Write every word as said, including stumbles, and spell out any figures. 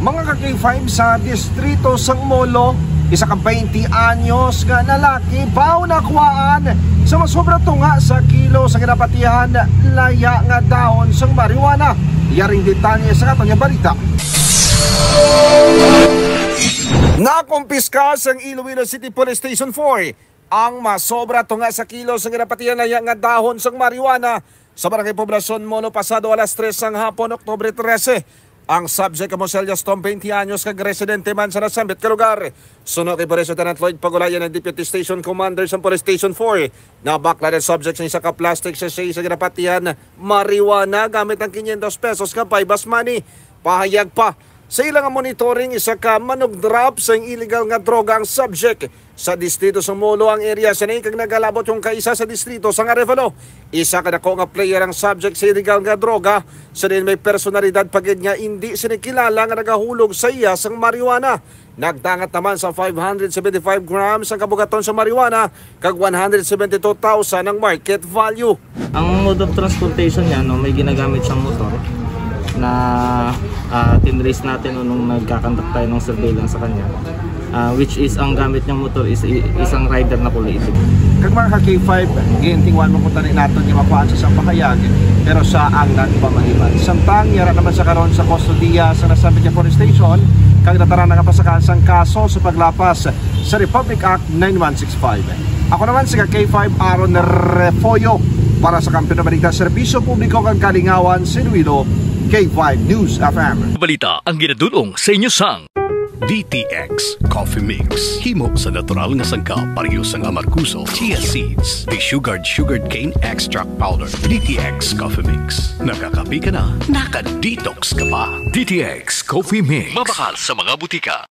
Mga ka-K five, sa distrito sang Molo, isa ka twenty anyos nga lalaki baw nakuhaan sa masobra tunga sa kilo sa ginapatihan laya nga dahon sang marijuana. Yaring detalye sa aton nga balita. Nakumpiska sang Iloilo City Police Station four ang masobra tunga sa kilo sa ginapatihan laya nga dahon sang marijuana sa Barangay Poblacion, Molo, pasado alas tres sang hapon, Oktubre trese. Ang subject amo si alias Tom, twenty anyos, kag residente man sa nasambit ka lugar. Suno kay Police Lieutenant Lloyd Pagulayan, ang Deputy Station Commander sa Police Station four, nabaklan ang subject sa isa ka plastic sachet sa ginapatihan marijuana gamit ang quinientos pesos nga buy-bust money. Pahayag pa, sa ila nga monitoring, isa ka manugdrop sa illegal nga droga ang subject sa distrito sa Molo ang area sini, kag nagalabot kon kaisa sa distrito sang Arevalo. Isa ka dako nga player ang subject sa illegal nga droga, sa diin may personalidad pa gid nga indi sini kilala nga nagahulog sa iya sang marijuana. Nagdangat naman sa five hundred seventy-five grams ang kabugaton sa marijuana kag one hundred seventy-two thousand ang market value. Ang mode of transportation niya, no, may ginagamit siyang motor na, ah, tinrace natin, no, nung nagkakandak tayo ng surveillance sa kanya. Ah, which is, ang gamit niyang motor is i-, isang rider na kulay itim. Kag mga ka-K five, gintinguan mo kung tani naton nga makuhaan sa isang pahayag, pero sa ang nagpamaliban. Samtang yara naman sa karon sa kustodiya sa nasambit nga police station, kag natara na nga pasakaan sang kaso sa paglapas sa Republic Act nine one six five. Ako naman si ka-K five Aaron Refollo para sa Kampiyon nga Balita, Serbisyo Publiko kag Kalingawan sa Iloilo, K five News F M. Balita ang ginadulong sa inyo sang D T X Coffee Mix. Himo sa natural nga sangkap, pareho sang amargoso, chia seeds, desugared sugarcane extract powder. D T X Coffee Mix. Nakakape ka na, naka-detox ka pa. D T X Coffee Mix. Mabakal sa mga butika.